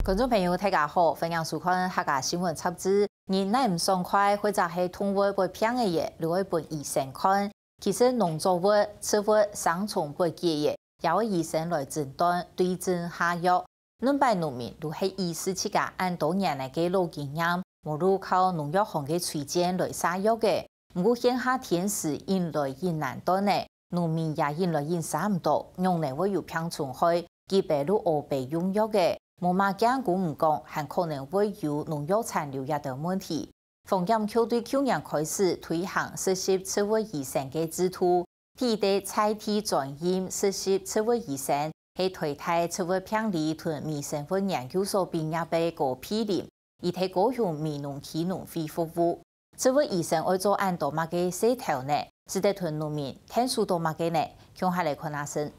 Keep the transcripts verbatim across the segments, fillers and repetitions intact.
觀眾朋友，大家好，歡迎收看客家新聞雜誌。人哪毋爽快，或者係動物會病个，就會分醫生看。其實農作物、植物、生蟲會結个，也愛醫生來診斷、對症下藥。 恁擺農民就係以自家恁多年來个老經驗，無就靠農藥行个推薦來下藥个。毋過現下天時緊來緊難斷呢，農民也緊來緊下毋著，仰仔會有病蟲害，幾擺就烏白用藥个。無麼驚，姑毋講，還可能會有農藥殘留這兜問題。 防檢局對舊年開始推行實習植物醫生个制度，第一个在地專任實習植物醫生係台大植物病理同微生物研究所畢業个高佩林，佢在高雄美濃區農會服務。植物醫生愛做恁多麼个事頭呢？使得同農民𢯭手著麼个呢？共下來看下先。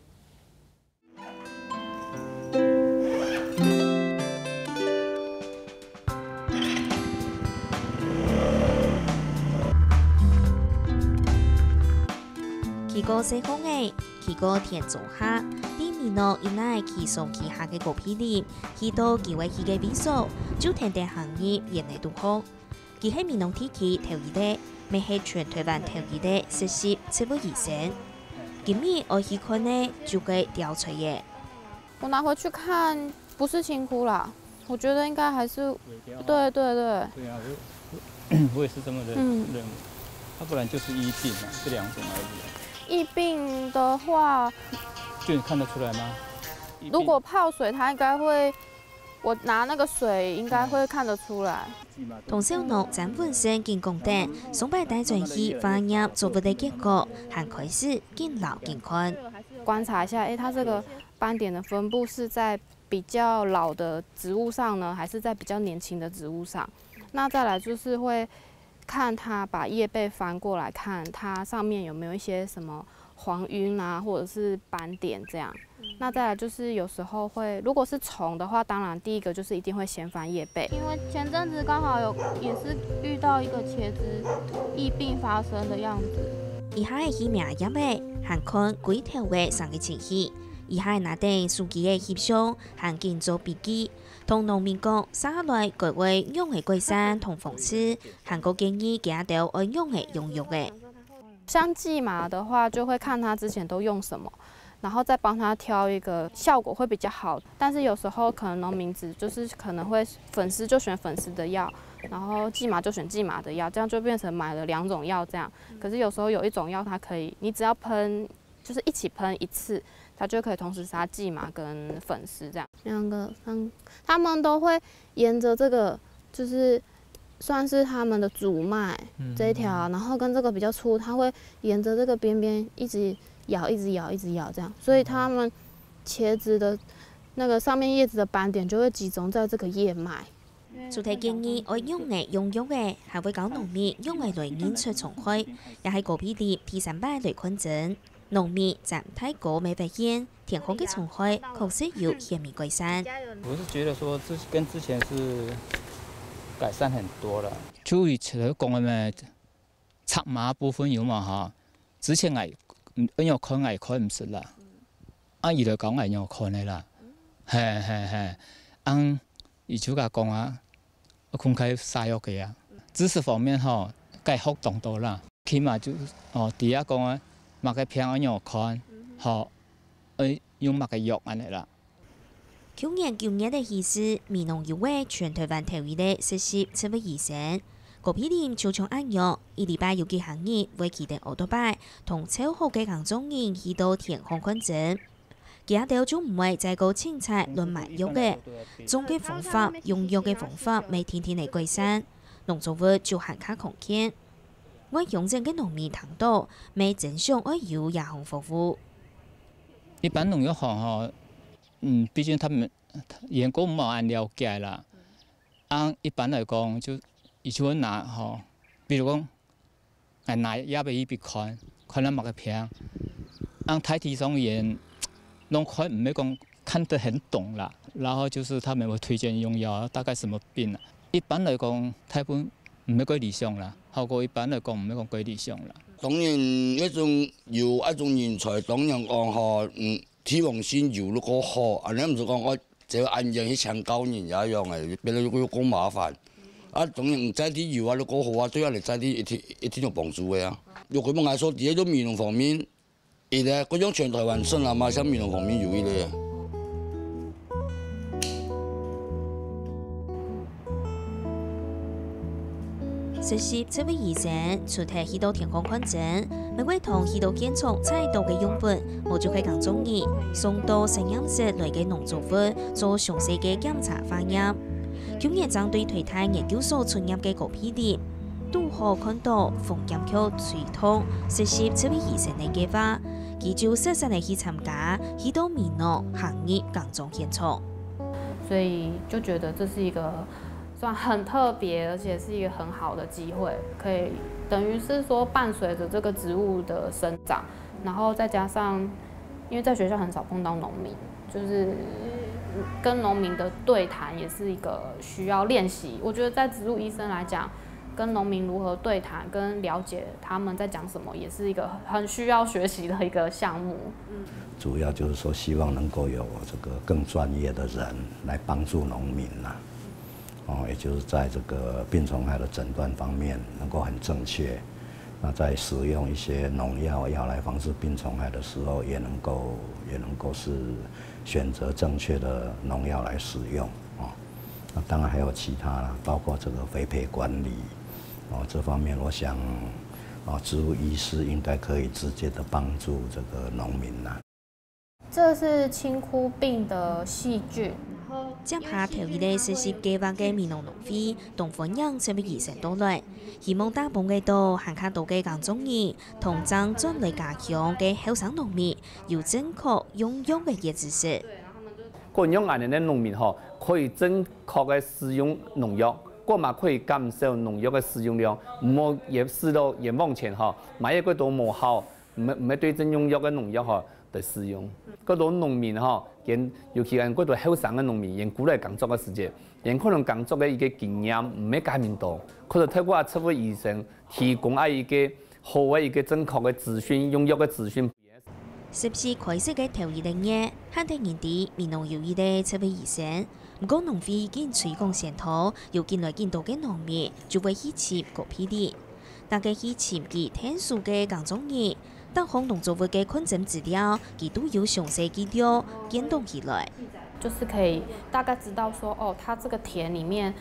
企過細巷仔，企過田莊下，在美濃一來企上企下个高佩林，去到佢會去个位所，就跈等行入園仔肚項。 佢係美濃地區頭一个，乜係全台灣頭一个實習植物醫生。今日愛去看个就該貂蟬仔。我拿回去看，不是青枯啦，我覺得應該還是，對對對，對啊，我我也是這麼認嗯認為，它不然就是疫病啊，這兩種而已啊。疫病的話，就你看得出來嗎？疫病如果泡水，它應該會，我拿那個水應該會看得出來。 同小農詹文生緊講等，上擺帶轉去化驗作物个結果，還開始緊摎緊看。觀察一下，誒，它這個斑點的分布是在比較老的植物上呢，還是在比較年輕的植物上？那再來就是會看它把葉背翻過來看，它上面有沒有一些什麼黃暈啊，或者是斑點這樣。那再來就是有時候會，如果是蟲的話，當然第一個就是一定會掀翻葉背。因為前陣子剛好有也是遇到一個茄子疫病發生的樣子。一下係抿葉仔，還看歸頭仔生个情形，一下拿等手機仔翕相，還緊做筆記。同農民講，續下來該會仰仔改善同防治，還過建議佢兜愛仰仔用藥仔。 像薊麻的話，就會看它之前都用什麼，然後再幫它挑一個效果會比較好。但是有時候可能農民只就是可能會粉絲就選粉絲的藥，然後薊麻就選薊麻的藥，這樣就變成買了兩種藥這樣。可是有時候有一種藥它可以，你只要噴，就是一起噴一次，它就可以同時殺薊麻跟粉絲這樣。兩個、三，他們都會沿著這個，就是算是他們的主脈這一條啊，然後跟這個比較粗，它會沿著這個邊邊一直咬，一直咬，一直咬這樣，所以他們茄子的那個上面葉子的斑點就會集中在這個葉脈。除忒建議愛仰仔用藥仔，還會教農民仰仔來認出蟲害，也係高佩林第三擺來看診。 農民詹大哥乜發現，田項个蟲害確實有顯明改善。我是覺得說，之跟之前是改善很多了。就以前講个咩，尺碼部分有嘛哈，之前𠊎，嗯，恁樣看𠊎看毋識啦，啊，佢就教𠊎仰看个啦，嘿嘿嘿，啊，佢就甲講啊， 公開撒藥个啊。知識方面吼，該學當多啦。起碼就，哦，知影講啊，麼个病愛仰看，吼，愛用麼个藥恁呢啦。舊年九月个時節，美濃有位全台灣頭一个實習植物醫生，高佩林就像恁樣，一禮拜有幾下日會騎等奧多拜，同湊好个耕種人去到田項看診。 佢兜就毋會再過清採亂買藥个，種个方法、用藥个方法乜定定來改善，農作物就還較康健。外鄉鎮个農民聽到，乜真想愛有這項服務。一般農藥行吼，嗯，畢竟他們員工無恁了解啦。啊，一般來講，就，佢就會拿吼，比如講， 𠊎拿藥仔去分佢看，看到麼个病。恁大體上佢等看毋會講看得很懂啦，然後就是他們會推薦用藥，大概什麼病啊。一般來講，大部分毋會過理想啦，效果一般來講毋會講過理想啦。當然，該種有該種人才，當然講吼，嗯，希望先有如果好，恁呢毋係講愛這个案件去請教人也一樣个，別人又講麻煩。啊，當然毋在地有啊，如果好啊，對啊，你在地一定一定有幫助个啊。有佢問𠊎說，第一个美濃方面，一个，佢用全台灣省啊嘛，像美濃方面有一个。 實習植物醫生除忒去到天光看診，乜會同去到現場採到个樣本，無就係耕作人送到實驗室內个農作物做詳細个檢查化驗。舊年正對台大研究所出業个高佩林，堵好看到風險區推動實習植物醫生个計畫，佢就率先个去參加，去到美濃行入耕種現場。所以就覺得這是一個算很特別，而且是一個很好的機會，可以等於是說伴隨著這個植物的生長，然後再加上，因為在學校很少碰到農民，就是跟農民的對談也是一個需要練習。我覺得在植物醫生來講，跟農民如何對談，跟了解他們在講什麼，也是一個很需要學習的一個項目。主要就是說，希望能夠有這個更專業的人來幫助農民啦。哦，也就是在這個病蟲害的診斷方面能夠很正確，那在使用一些農藥藥來防治病蟲害的時候，也能夠也能夠是選擇正確的農藥來使用哦。那當然還有其他啦，包括這個肥肥管理哦，這方面我想哦，植物醫師應該可以直接的幫助這個農民啦。這是青枯病的細菌。接下頭一个實習計畫个美濃農會，當歡迎這位醫生到來，希望打幫个到還較多个耕種人，同正轉來家鄉个後生農民，有正確用藥个一知識。過用恁樣个農民吼，可以正確个使用農藥，過嘛可以減少農藥个使用量，毋好也使到冤枉錢吼，買一个過多無效，毋毋係對症用藥个農藥吼。 个使用。過多農民吼，佢尤其恁過多後生个農民，佢過來耕作个時節，佢可能耕作个一个經驗毋係介明多，可能透過啊植物醫生提供啊一个好个一个正確个資訊，用藥个資訊。十四開始个頭一个月，還得人知美濃有一个植物醫生。毋過農會緊推廣宣導，有緊來緊多个農民就會去尋高佩林。 大家去尋佢𢯭手个耕種人，逐項農作物个看診資料，佢都有詳細記錄，建檔起來。就是可以大概知道說，哦，他這個田裡面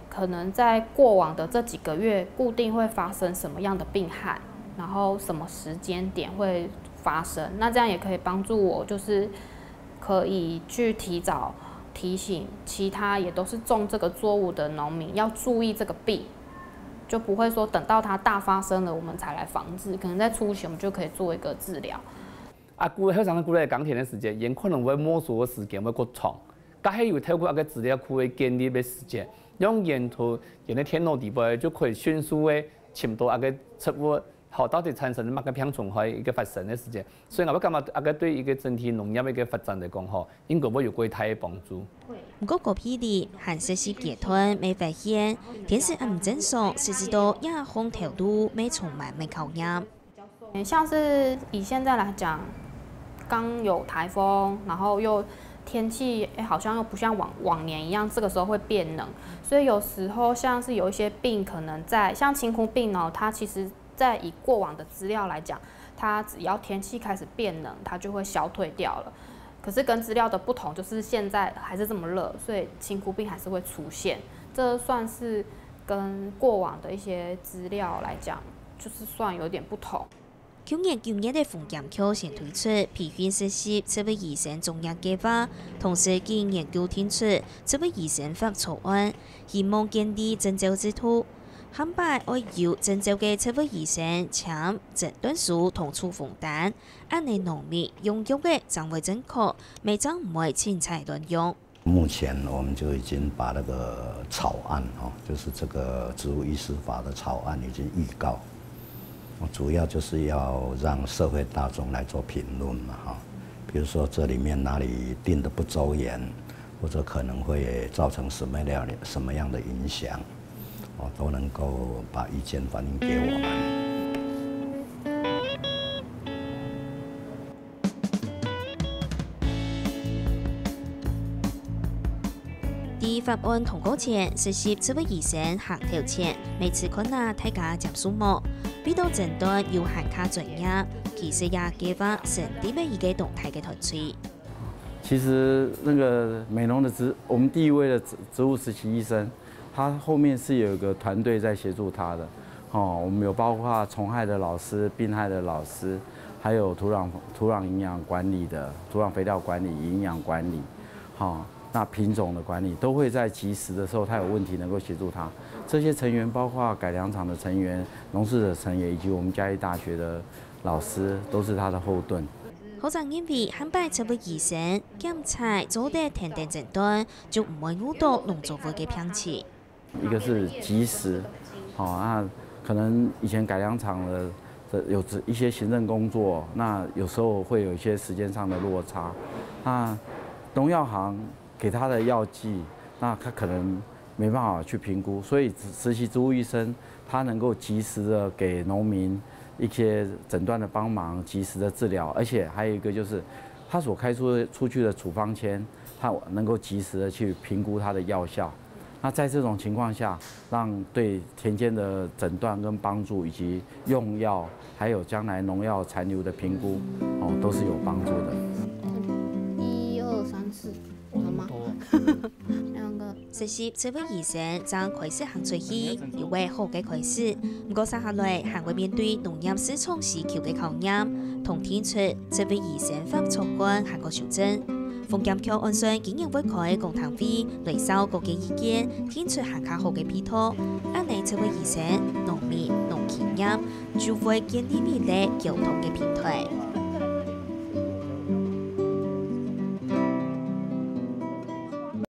可能在過往的這幾個月，固定會發生什麼樣的病害，然後什麼時間點會發生，那這樣也可以幫助我，就是可以去提早提醒其他也都是種這個作物的農民要注意這個病。 就不會說等到它大發生了我們才來防治，可能在初期我們就可以做一個治療。啊，過後生个過來耕田个時節，佢可能會摸索个時間會過長，該係有透過該个資料庫个建立个時間，用佢个佢个電腦底背就可以迅速个尋到該个植物，好到底產生麼个病蟲害一个發生个時間。所以𠊎會感覺該个對一个整體農業个一个發展來講吼，應該會有較大个幫助。毋過高佩林還實習階段乜發現，天時暗毋正常，實際到這項頭路乜充滿个考驗。像是以現在來講，剛有颱風，然後又天氣哎好像又不像往往年一樣，這個時候會變冷，所以有時候像是有一些病可能在像青枯病哦，它其實在以過往的資料來講，它只要天氣開始變冷，它就會消退掉了。可是跟資料的不同，就是現在還是這麼熱，所以青枯病還是會出現。這算是跟過往的一些資料來講，就是算有點不同。舊年九月个風險區先推出培訓實習植物醫生專業計畫，同時佢研究定出植物醫生法草案，希望建立證照制度。下擺愛有證照个植物醫生簽診斷書同處方單，恁呢農民用藥仔正會正確，乜正毋會凊彩亂用。 目前我們就已經把那個草案哦，就是這個植物醫師法的草案已經預告，主要就是要讓社會大眾來做評論嘛哈。比如說這裡面哪裡定得不周延，或者可能會造成什麼樣的什麼樣的影響，哦，都能夠把意見反映給我們。法案通過前，實習植物醫生行頭前，每次看啊大家接受無？為到診斷又還較專業，其實也計劃成立一個當大个團隊。其實那個美濃的植，我們第一位的植植物實習醫生，他後面是有一個團隊在協助他的。哦，我們有包括蟲害的老師、病害的老師，還有土壤土壤營養管理的土壤肥料管理、營養管理，哈、那品種的管理都會在及時的時候，他有問題能夠協助他。這些成員包括改良場的成員、農事的成員，以及我們嘉義大學的老師，都是他的後盾。學生認為，還擺植物醫生檢查做得定定診斷，就毋會誤到農作物个病情。一個是及時，好、那可能以前改良場的的有一些行政工作，那有時候會有一些時間上的落差。那農藥行給他的藥劑，那他可能沒辦法去評估，所以植實習植物醫生他能夠及時的給農民一些診斷的幫忙，及時的治療，而且還有一個就是他所開出出去的處方签，他能夠及時的去評估它的药效。那在這種情況下，讓對田間的診斷跟幫助，以及用藥，還有將來農藥殘留的評估，哦，都是有幫助的。一二三四，有嗎？兩个。實習植物醫生正開始行出去，有位好个開始。毋過，接下來還會面對農業市場需求个考驗，同定出植物醫生法草案還過修正。 農業局按算今年會開公聽會，來紹各个意見，定出還較好个配套。恁呢，植物醫生、農民、農企業就會建立起來溝通个平台。